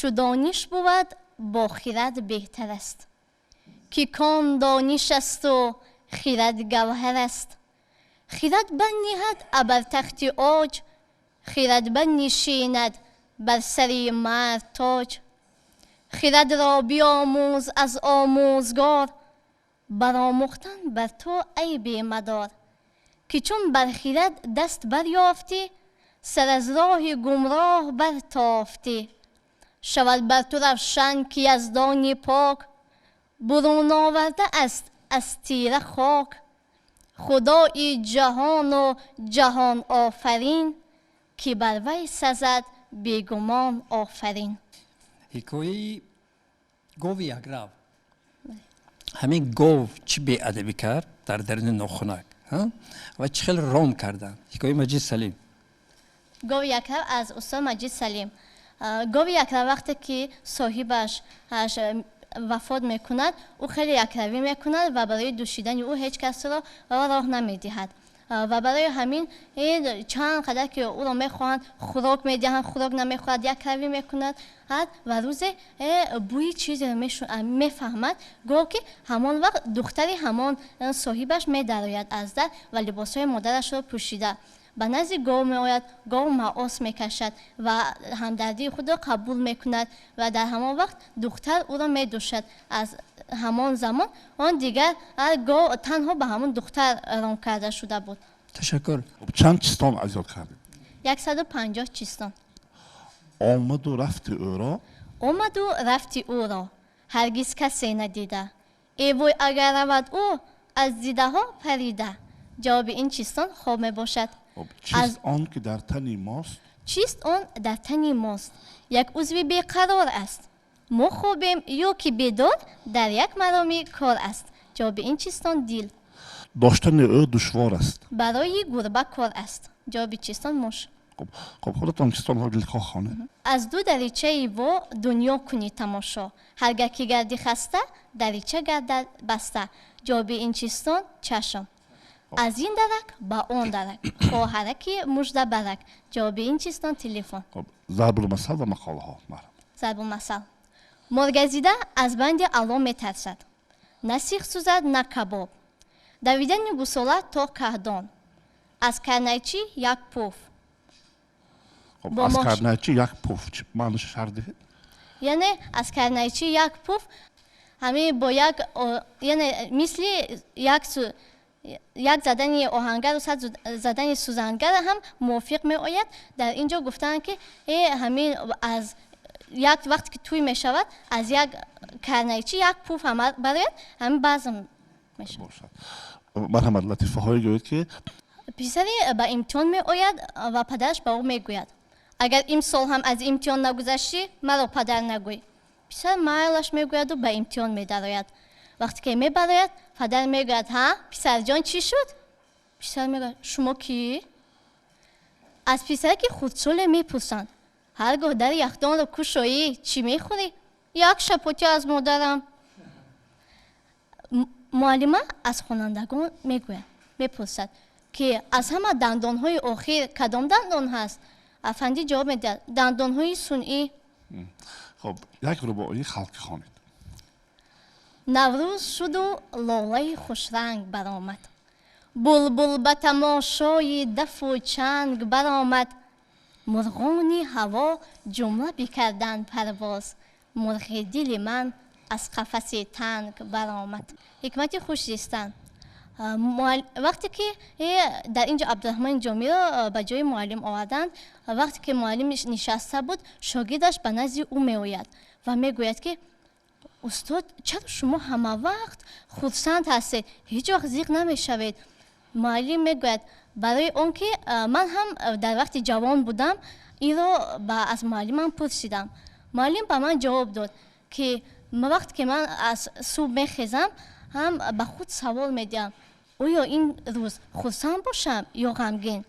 Чу дониш бувад бо хирад беҳтар аст, ки кон дониш асту хирад гавҳар аст. Хирад барниҳад абар тахти оҷ, хирад барнишинад бар сари мард тоҷ. Хирадро биомӯз аз омӯзгор, баромӯхтан бар ту айбе мадор. Ки чун бар хирад даст барёфтӣ, сар аз роҳи гумроҳ бартофтӣ. Шавад бар ту равшан ки яздони пок бурун оварда аст аз тира хок. Худои ҷаҳону ҷаҳон офарин, ки бар вай сазад бегумон офарин. Ҳикояи гови якрав. Ҳамин гов чӣ беадабӣ кард дар даруни нохунак ва чӣ хел ром карданд? Ҳикояи Маҷид Салим. Гови якрав аз устод Маҷид Салим. Гови якрав вақте ки соҳибаш вафот мекунад, ӯ хеле якравӣ мекунад ва барои дӯшидани ӯ ҳеҷ касро роҳ намедиҳад. Ва барои ҳамин чанд қадар ки ӯро мехоҳанд, хӯрок медиҳанд, хӯрок намехӯрад, якравӣ мекунад ва рӯзе бӯи чизеро мефаҳмад, гӯ ки ҳамон вақт духтари ҳамон соҳибаш медарояд аз дар ва либосҳои модарашро пӯшида ба назди гов меояд. Гов маос мекашад ва ҳамдардии худро қабул мекунад ва дар ҳамон вақт духтар ӯро медӯшад. Аз ҳамон замон он дигар гов танҳо ба ҳамон духтар ром карда шуда буд. Ташаккур. Чанд чистон аз ёд кардед? 150 чистон. Омаду рафти ӯро? Омаду рафти ӯро ҳаргиз касе надида. Эвой агар равад ӯ аз дидаҳо парида. Ҷавоби ин чистон хоб мебошад. Чист он ки дар тани мост? Чист он дар тани мост? Як узви беқарор аст. Мо хобем ё ки бедор, дар як мароми кор аст. Ҷавоби ин чистон дил. Доштани ӯ душвор аст. Барои гурба кор аст. Ҷавоби чистон муш. Хуб, худатон чистонҳо дилхоҳ хонед. Аз ду даричаи во дунё кунӣ тамошо. Ҳаргаҳ ки гарди хаста, дарича гардад баста. Ҷавоби ин чистон чашм. Аз ин дарак ба он дарак, хоҳараки муждабарак. Ҷавоби ин чистон телефон. Зарбулмасал ва мақолаҳо. Зарбулмасал. Моргазида аз банди ало метарсад. На сих сӯзад, на кабоб. Давидани гусола то каҳдон. Аз карнайчӣ як пуф. Аз карнайчӣ як пуф маъноша шарҳ диҳед. Яъне аз карнайчӣ як пуф ҳамин бо як, яъне мисли як задани оҳангару сад задани сӯзангар ҳам мувофиқ меояд. Дар ин ҷо гуфтаанд ки ҳамин аз як вақте ки тӯй мешавад, аз як карнайчӣ як пуф ҳам барояд, ҳамин базм мешавад. Марҳамат, латифаҳое гӯед ки писаре ба имтиҳон меояд ва падараш ба ӯ мегӯяд: агар имсол ҳам аз имтиҳон нагузаштӣ, маро падар нагӯй. Писар майлаш мегӯяду ба имтиҳон медарояд. Вақте ки мебарояд, падар мегӯяд: ҳа, писарҷон, чӣ шуд? Писар мегӯяд: шумо кӣ? Аз писараки хурдсоле мепурсанд: ҳар гоҳ дари яхдонро кушоӣ, чӣ мехӯрӣ? Як шапотӣ аз модарам. Муаллима аз хонандагон мегӯяд, мепурсад ки аз ҳама дандонҳои охир кадом дандон ҳаст? Афанди ҷавоб медиҳад: дандонҳои сунъӣ. Хуб, як рубоии халқӣ хонед. Наврӯз шуду лолаи хушранг баромад, булбул ба тамошои дафу чанг баромад. Мурғони ҳаво ҷумла бикарданд парвоз, мурғи дили ман аз қафаси танг баромад. Ҳикмати хуш зистан. Вақте ки дар ин ҷо Абдураҳмони Ҷомиро ба ҷои муаллим оварданд, вақте ки муаллим нишаста буд, шогирдаш ба назди ӯ меояд ва мегӯяд ки устод, чаро шумо ҳама вақт хурсанд ҳастед, ҳеҷ вақт зиқ намешавед? Муаллим мегӯяд: барои он ки ман ҳам дар вақти ҷавон будам, инро аз муаллимам пурсидам. Муаллим ба ман ҷавоб дод ки вақте ки ман аз субҳ мехезам, ҳам ба худ савол медиҳам: оё ин рӯз хурсанд бошам ё ғамгин?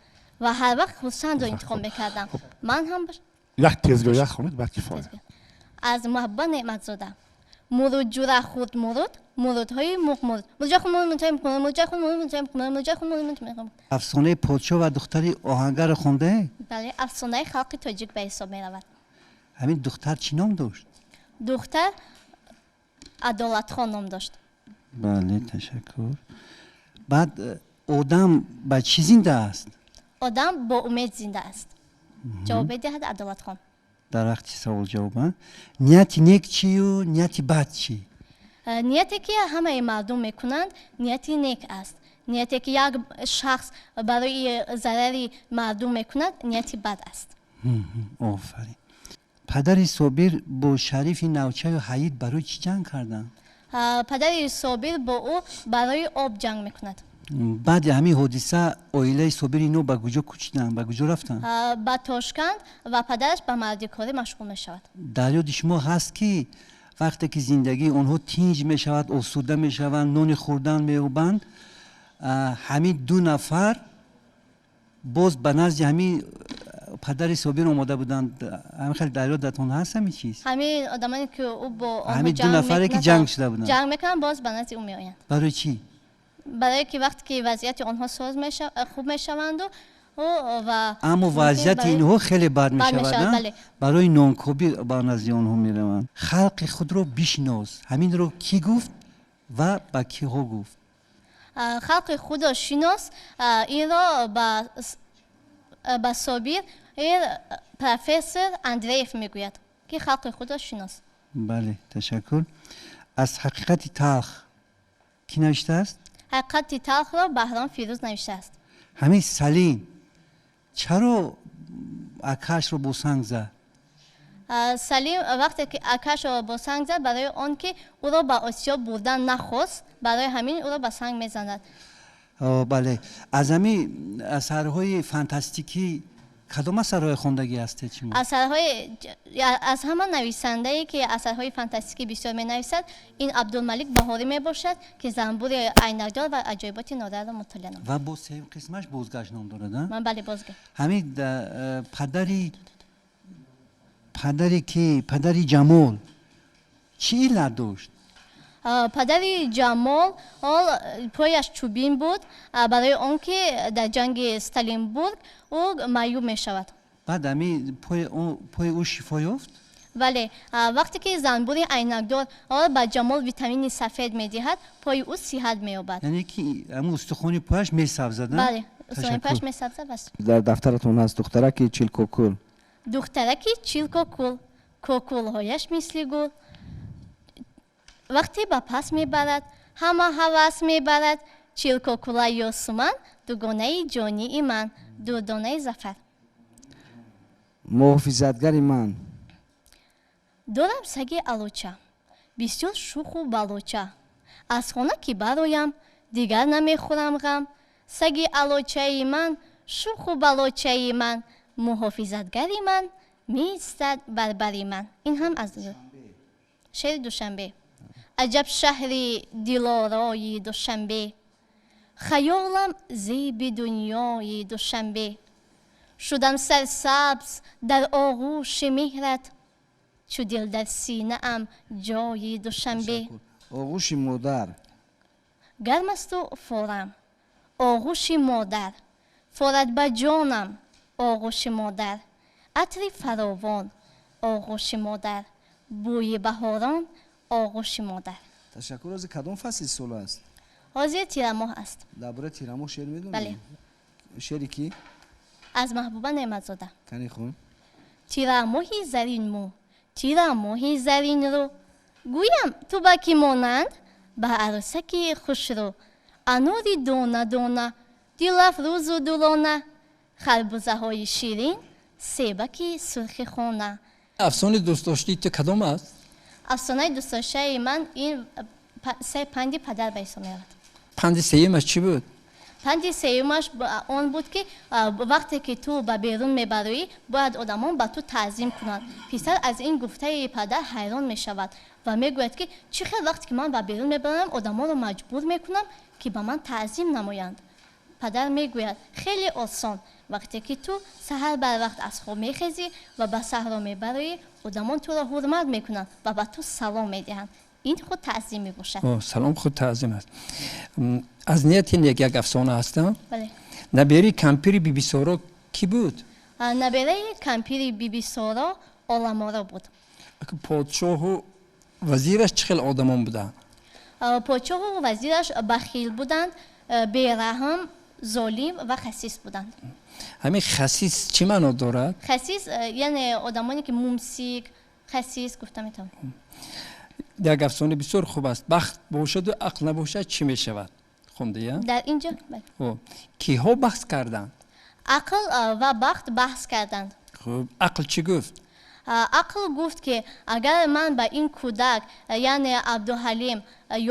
Ва ҳар вақт хурсандро интихоб мекардам. Ман ҳам як тезгӯя хонед, баъд кифоя. Аз Муҳабба Неъматзода. Муруд ҷура хурд муруд, мурудҳои муғмуруд. Мурҷа хун мурудҳои муғмуруд, мурҷа хун мурудҳои муғмуруд, мурҷа хун мурудҳои муғмуруд. Афсонаи подшоҳ ва духтари оҳангарро хондаед? Бале, афсонаи халқи тоҷик ба ҳисоб меравад. Ҳамин духтар чӣ ном дошт? Духтар Адолатхон ном дошт. Бале, ташаккур. Баъд одам ба чӣ зинда аст? Одам бо умед зинда аст. Ҷавоб медиҳад Адолатхон. Дар вақти савол ҷавоб. Нияти нек чию нияти бад чӣ? Нияте ки ҳамаи мардум мекунанд, нияти нек аст. Нияте ки як шахс барои зарари мардум мекунад, нияти бад аст. Офарин. Падари Собир бо шарифи навчаю ҳаид барои чӣ ҷанг карданд? Падари Собир бо ӯ барои об ҷанг мекунад. Баъди ҳамин ҳодиса оилаи Собир ино ба куҷо кӯчиданд, ба куҷо рафтанд? Ба Тошканд, ва падараш ба мардикорӣ машғул мешавад. Дар ёди шумо ҳаст, ки вақте ки зиндагии онҳо тинҷ мешавад, осуда мешаванд, нони хӯрдан меёбанд, ҳамин ду нафар боз ба назди ҳамин падари Собир омода буданд. Ҳамин хеле дар ёдатон ҳаст ҳамин чиз? Ҳамин одамоне ки ӯ бо ҳамин ду нафаре ки ҷанг шуда буданд, ҷанг мекунанд, боз ба назди ӯ меоянд. Барои чӣ? Барое ки вақте ки вазъияти онҳо соз хуб мешаванду ва аммо вазъияти инҳо хеле бад мешавад, барои нонкобӣ ба назди онҳо мераванд. Халқи худро бишинос, ҳаминро кӣ гуфт ва ба киҳо гуфт? Халқи худро шинос, инро ба Собир профессор Андреев мегӯяд, ки халқи худро шинос. Бале, ташаккур. Аз ҳақиқати талх кӣ навиштааст? Ҳақиқати талхро Баҳром Фирӯз навиштааст. Ҳамин Салим чаро акаашро бо санг зад? Салим вақте ки акаашро бо санг зад, барои он ки ӯро ба Осиё бурдан нахост, барои ҳамин ӯро ба санг мезанад. Бале, аз ҳамин асарҳои фантастикӣ кадом асарҳои хондагӣ ҳастед шумо? Асарҳои аз ҳама нависандае ки асарҳои фантастикӣ бисёр менависад, ин Абдулмалик Баҳорӣ мебошад, ки занбури айнакдор ва аҷоиботи нодарро мутолиа намуд. Ва боз сеюм қисмаш бозгашт ном дорад, а? Бале, бозгашт. Ҳамин падари Ҷамол чӣ иллат дошт? Падари Ҷамол пояш чӯбин буд, барои он ки дар ҷанги Сталинбург ӯ маъюб мешавад. Баъд ҳамин пои ӯ шифо ёфт? Бале, вақте ки занбури айнакдор ба Ҷамол витамини сафед медиҳад, пои ӯ сиҳат меёбад. Яъне ки ҳамун устухони пояш месабзад? Бале, устухони пояш месабзад. Дар дафтаратон ҳаст духтараки чилкокул. Духтараки чилкокул, кокулҳояш мисли гул, вақте ба пас мебарад, ҳама ҳавас мебарад. Чилкокула Ёсуман, дугонаи ҷонии ман, дурдонаи Зафар. Муҳофизатгари ман. Дорам саги алоча, бисёр шуху балоча. Аз хона ки бароям, дигар намехӯрам ғам. Саги алочаи ман, шуху балочаи ман, муҳофизатгари ман, меистад бар бари ман. Ин ҳам аз шеъри Душанбе. Аҷаб шаҳри дилорои Душанбе, хаёлам зеби дунёи Душанбе. Шудам сарсабз дар оғӯши меҳрат, чу дил дар синаам ҷои Душанбе. Оғӯши модар. Гарм асту форам оғӯши модар, форад ба ҷонам оғӯши модар. Атри фаровон оғӯши модар, бӯи баҳорон оғӯши модар. Ташаккур. Ҳозир кадом фасли сол аст? Ҳозир тирамоҳ аст. Дар бораи тирамоҳ шеър медонӣ? Бале. Шеъри кӣ? Аз Маҳбуба Неъматзода. Кани хун. Тирамоҳи заринмӯ, тирамоҳи заринрӯ, гӯям ту ба кӣ монанд? Ба арӯсаки хушрӯ. Анори дона дона, дилафрӯзу дулона, харбузаҳои ширин, себаки сурхи хона. Афсонаи дӯстдоштаи ту кадом аст? Афсонаи дӯстдоштаи ман ин се панди падар ба ҳисоб меравад. Панди сеюмаш чӣ буд? Панди сеюмаш он буд, ки вақте ки ту ба берун мебароӣ, бояд одамон ба ту таъзим кунанд. Писар аз ин гуфтаи падар ҳайрон мешавад ва мегӯяд, ки чӣ хел вақте ки ман ба берун мебарам, одамонро маҷбур мекунам, ки ба ман таъзим намоянд. Падар мегӯяд, хеле осон, вақте ки ту саҳар барвақт аз хоб мехезӣ ва ба саҳро мебароӣ, одамон туро ҳурмат мекунанд ва ба ту салом медиҳанд. Ин худ таъзим мебошад. Салом худ таъзим аст. Аз нияти нек як афсона ҳаст? Бале. Набераи кампири Бибисоро кӣ буд? Набераи кампири Бибисоро Оламоро буд. Подшоҳу вазираш чӣ хел одамон буданд? Подшоҳу вазираш бахил буданд, бераҳм, золим ва хасис буданд. Ҳамин хасис чӣ маъно дорад? Хасис яъне одамоне ки мумсик, хасис гуфта метавонем. Як афсона бисёр хуб аст. Бахт бошаду ақл набошад, чӣ мешавад? Хондия? Дар инҷо? Киҳо баҳс карданд? Ақл ва бахт баҳс карданд. Хуб, ақл чӣ гуфт? Ақл гуфт, ки агар ман ба ин кӯдак, яъне Абдуҳалим,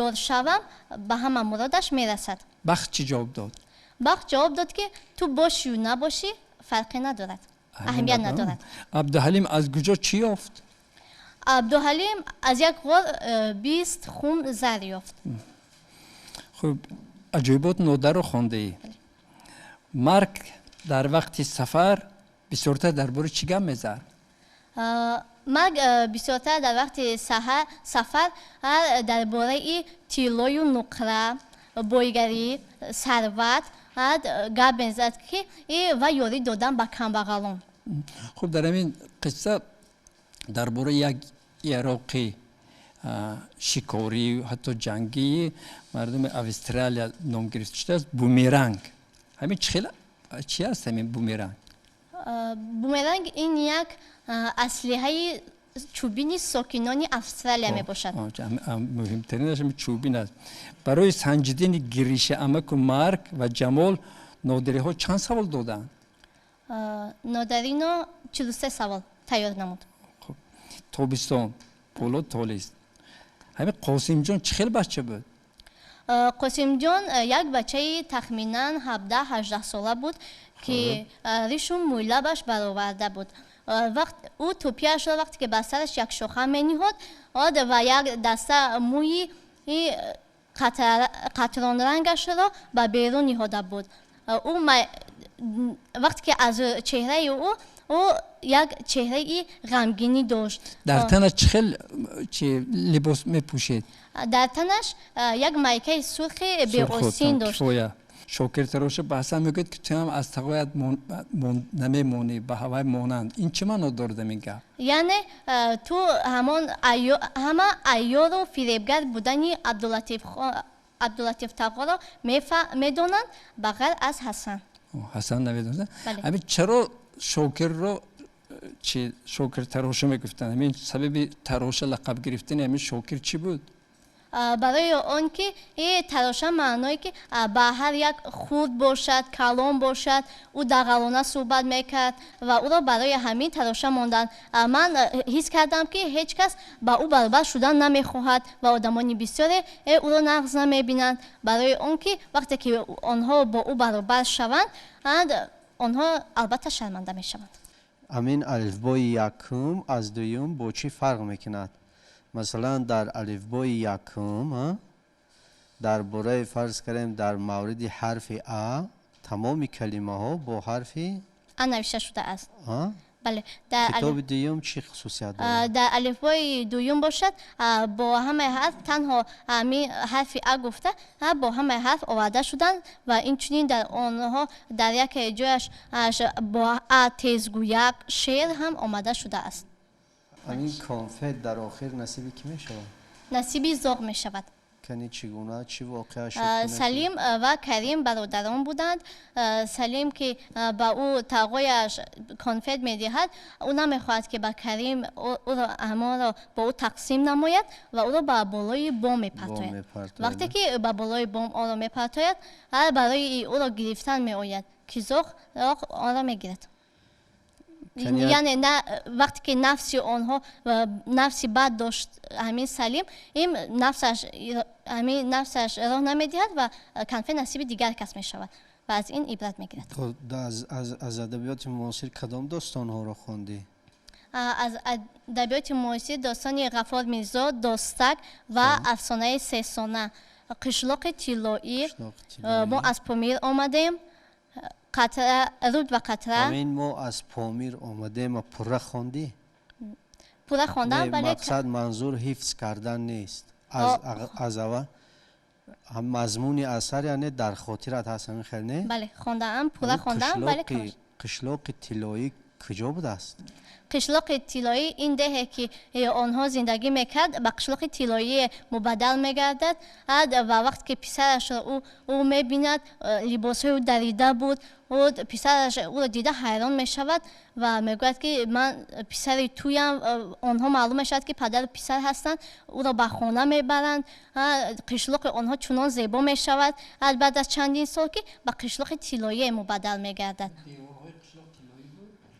ёр шавам, ба ҳама муродаш мерасад. Бахт чӣ ҷавоб дод? Бахт ҷавоб дод, ки ту бошию набошӣ, фарқе надорад, аҳамият надорад. Абдуҳалим аз куҷо чӣ ёфт? Абдуҳалим аз як ғор 20 хум зар ёфт. Хуб, аҷоибот нодарро хондаӣ. Марг дар вақти сафар бисёртар дар бораи чӣ гап мезад? Марг бисёртар дар вақти сафар дар бораи тиллою нуқра, бойгарӣ, сарват гап мезад, ки ва ёрӣ додан ба камбағалон. Хуб, дар ҳамин қисса дар бораи як яроқи шикорӣ, ҳатто ҷангии мардуми Австралия ном гирифта шудааст, бумеранг. Ҳамин чӣ хел чи аст ҳамин бумеранг? Бумеранг ин як аслиҳаи чӯбини сокинони Австралия мебошад. Муҳимтаринаш ҳамин чӯбин аст. Барои санҷидани гириши амаку Марг ва Ҷамол нодариҳо чанд савол доданд? Нодарино 43 савол тайёр намуд. Тобистон пулод толист. Ҳамин Қосимҷон чӣ хел бача буд? Қосимҷон як бачаи тахминан 17-18 сола буд, ки ришу мӯйлабаш бароварда буд. Вақт ӯ тӯпияшро вақте ки ба сараш як шоха мениҳод ва як даста мӯи қатронрангашро ба берун ниҳода буд. Ӯ вақте ки аз чеҳраи ӯ як чеҳраи ғамгинӣ дошт. Дар танаш чӣ хел чи либос мепӯшед? Дар танаш як майкаи сурхи беосин дошт. Шокиртароша ба Ҳасан мегӯяд, ки ту ҳам аз тағоят намемонӣ, ба ҳавай монанд. Ин чӣ маъно дорад ин гап? Яъне ту ҳамон ҳама айёру фиребгар будани Абдулатиф тағоро медонанд, ба ғайр аз Ҳасан. Ҳасан намедонад. Ҳамин чаро шокирро чи шокиртароша мегуфтанд? Ҳамин сабаби тароша лақаб гирифтани ҳамин шокир чӣ буд? Барои он ки тароша маъное ки ба ҳар як хурд бошад, калон бошад, ӯ дағалона суҳбат мекард ва ӯро барои ҳамин тароша монданд. Ман ҳис кардам, ки ҳеҷ кас ба ӯ баробар шудан намехоҳад ва одамони бисёре ӯро нағз намебинанд, барои он ки вақте ки онҳо бо ӯ баробар шаванд, онҳо албатта шарманда мешаванд. Ҳамин алифбои якум аз дуюм бо чӣ фарқ мекунад? Масалан, дар алифбои якум дар бораи, фарз кардем, дар мавриди ҳарфи а тамоми калимаҳо бо ҳарфи а навишта шудааст. Бале. Китоби дуюм чӣ хусусият дорад? Дар алифбои дуюм бошад, бо ҳамаи ҳарф танҳо ҳамин ҳарфи а гуфта бо ҳамаи ҳарф оварда шуданд ва инчунин дар онҳо дар яке ҷояш бо а тезгӯяк шеър ҳам омада шудааст. Ҳамин конфет дар охир насиби кӣ мешавад? Насиби зоғ мешавад. Кани чӣ гуна, чӣ воқеа шуд? Салим ва Карим бародарон буданд. Салим ки ба ӯ тағояш конфет медиҳад, ӯ намехоҳад, ки ба Карим ӯро ҳамонро бо ӯ тақсим намояд ва ӯро ба болои бом мепартояд. Вақте ки ба болои бом онро мепартояд, барои ӯро гирифтан меояд, ки зоғ онро мегирад. Яъне вақте ки нафси онҳо нафси бад дошт, ҳамин Салим ин нафсаш ҳамин нафсаш роҳ намедиҳад ва конфет насиби дигар кас мешавад ва аз ин ибрат мегирад. Аз адабиёти муосир кадом достонҳоро хондӣ? Аз адабиёти муосир достони Ғаффор Мирзо, Достак ва афсонаи сесона, Қишлоқи тиллоӣ, Мо аз Помир омадем, қатра, Руд ва қатра. Ҳамин Мо аз Помир омадем пурра хондӣ? Пурра хондам, бале. Мақсад, манзур ҳифз кардан нест. Аз аввал мазмуни асар, яъне дар хотират ҳаст, ҳамин хел, не? Бале, хондаам, пурра хондаам, бале. Қишлоқи тиллоӣ. Куҷо будааст? Қишлоқи тиллоӣ, ин деҳе ки онҳо зиндагӣ мекард, ба қишлоқи тиллоӣ мубаддал мегардад. Ва вақте ки писарашро ӯ мебинад, либосҳои ӯ дарида буд, ӯ писараш ӯро дида ҳайрон мешавад ва мегӯяд, ки ман писари туям. Онҳо маълум мешавад, ки падару писар ҳастанд. Ӯро ба хона мебаранд. Қишлоқи онҳо чунон зебо мешавад баъд аз чандин сол, ки ба қишлоқи тиллоӣ мубаддал мегардад.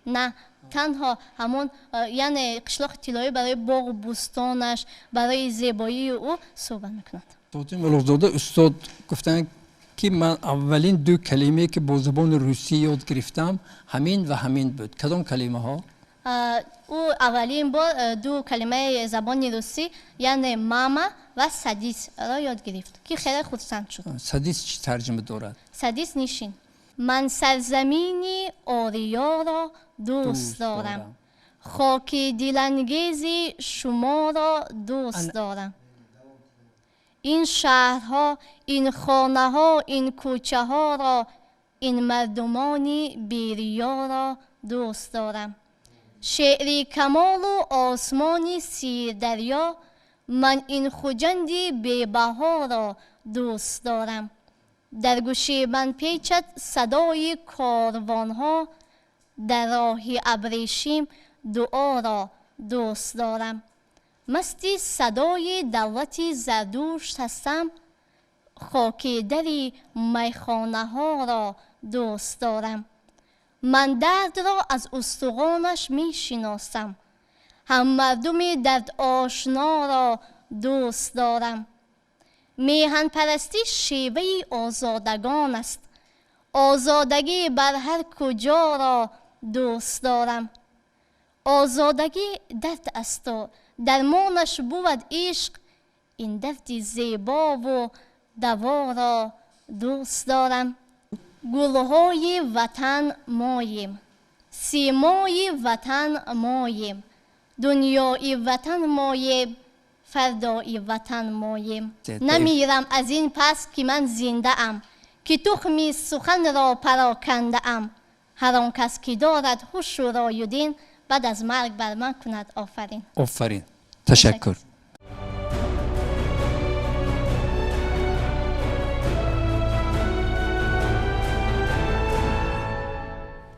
На танҳо ҳамон, яъне қишлоқи тиллоӣ барои боғу бӯстонаш, барои зебоии ӯ суҳбат мекунад. Фотим Улуғзода, устод гуфтанд, ки ман аввалин ду калимае, ки бо забони русӣ ёд гирифтам, ҳамин ва ҳамин буд. Кадом калимаҳо? Ӯ аввалин бор ду калимаи забони русӣ, яъне мама ва садись-ро ёд гирифт, ки хеле хурсанд шуд. Садись чӣ тарҷума дорад? Садись — нишин. Ман сарзамини Ориёро дӯст дорам, хоки дилангези шуморо дӯст дорам, ин шаҳрҳо, ин хонаҳо, ин кӯчаҳоро, ин мардумони бериёро дӯст дорам, шеъри Камолу осмони Сирдарё, ман ин Хуҷанди бебаҳоро дӯст дорам. Дар гӯши ман печад садои корвонҳо дар роҳи абрешим, дуоро дӯст дорам. Масти садои давлати Зардушт ҳастам, хоки дари майхонаҳоро дӯст дорам. Ман дардро аз устухонаш мешиносам, ҳам мардуми дардошноро дӯст дорам. Меҳанпарастӣ шеваи озодагон аст, озодагӣ бар ҳар куҷоро дӯст дорам. Озодагӣ дард асту дармонаш бувад ишқ, ин дарди зебову даворо дӯст дорам. Гулҳои ватан моем, симои ватан моем, дунёи ватан моем, фардои ватан моем. Намирам аз ин пас, ки ман зиндаам, ки тухми суханро парокандаам. Ҳар он кас, ки дорад ҳушу рою дин, баъд аз марг бар ман кунад офарин. Офарин, ташаккур.